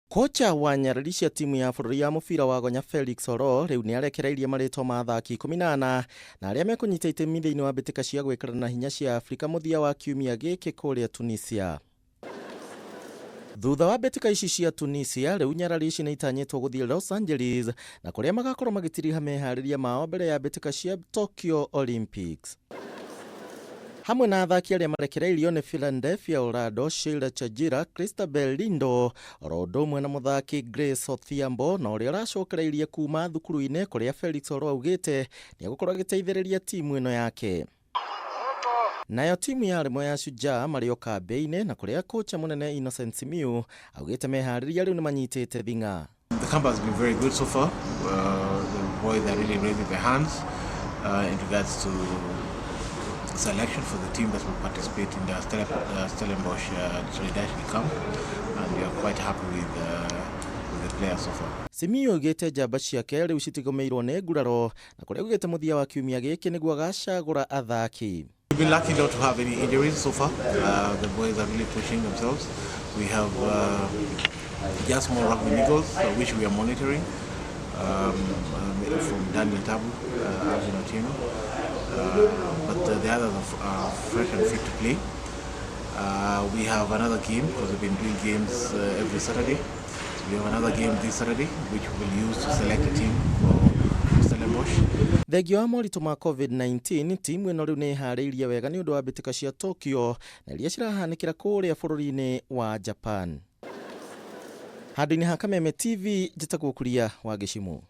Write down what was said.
Kocha wa nyarari cia timu ya bũrũri ya mũbira wa gonya Felix Oloo rĩu nĩ arekereirie marĩtwa ma athaki 14 na arĩa mekũnyita itemi thĩinĩ wa mbĩtĩka cia gwĩkĩrana hinya cia Afrika mũthia wa kiumia gĩkĩ kũrĩa Tunisia. Thutha wa mbĩtĩka ici cia Tunisia, rĩu nyarari ici nĩ itanyĩtwo gũthiĩ Los Angeles na kũrĩa magakorwo magĩtiriha meharĩria mao mbere ya mbĩtĩka cia Tokyo Olympics. Hamwe na athaki arĩa marekereirio nĩ Philadelphia Orlando, Sheila Chajira, Christabel Lindo, oro ũndũ ũmwe na mũthaki Grace Odhiambo na ũrĩa ũracokereirie kuma thukuru-inĩ kũrĩa Felix Oloo augĩte nĩ egũkorwo agĩteithĩrĩria timu ĩno yake. Nayo timu ya Rĩmwe ya Shujaa marĩ o kambĩ-inĩ na kũrĩa kocha mũnene Innocent Simiyu augĩte meharĩria rĩu nĩ manyitĩte thing'a. The camp has been very good so far. The boys are really raising their hands in regards to selection for the team that will participate in the Stellenbosch Solidarity Camp, and we are quite happy with the players so far. Simiyu augĩte njamba ciake rĩu citigũmĩirwo nĩ nguraro na kũrĩa augĩte mũthia wa kiumia gĩkĩ nĩguo agacagũra athaki. We've been lucky not to have any injuries so far. The boys are really pushing themselves. We have just more rugby niggles, which we are monitoring, from Daniel Tabu, Alvin Otieno. But the others are fresh and fit to play. We have another game because we've been doing games every Saturday. So we have another game this Saturday, which we will use to select a team for Stellenbosch. Thengia wa moritũ ma COVID-19, timu ĩno rĩu nĩ ĩharĩirie wega nĩ ũndũ wa mbĩtĩka cia Tokyo na iria cirahanĩkĩra kũrĩa bũrũri-inĩ wa Japan. Handũ-inĩ ha Kameme TV, njĩtagwo Kuria wa Gĩcimu.